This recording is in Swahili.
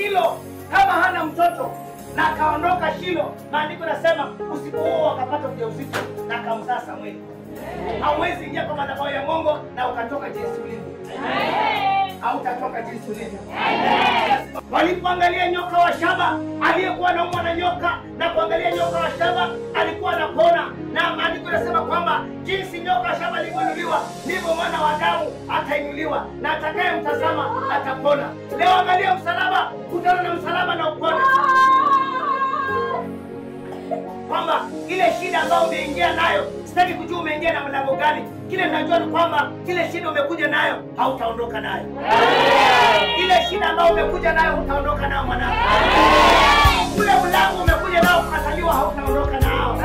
Shilo kama hana mtoto na akaondoka Shilo, maandiko yanasema usiku huo akapata ujauzito na akamzaa Samueli. Hauwezi ingia kwa madhabahu ya Mungu na ukatoka jinsi ulivyo. Hautatoka jinsi ulivyo. Walipoangalia nyoka wa shaba aliyekuwa anaumwa na nyoka, na kuangalia nyoka wa shaba alikuwa anapona, na maandiko yanasema kwamba jinsi nyoka wa shaba alivyoinuliwa ndivyo mwana wa Adamu atainuliwa, na atakayemtazama atapona. Leo angalia msalaba, kutana na msalaba na upone. Kwamba ile shida ambayo umeingia nayo, sitaki kujua umeingia na mlango gani. Kile ninajua ni kwamba ile shida umekuja nayo hautaondoka nayo. Ile shida ambayo umekuja nayo hutaondoka nayo mwanangu. Ule mlango umekuja nao ukataliwa hautaondoka nao.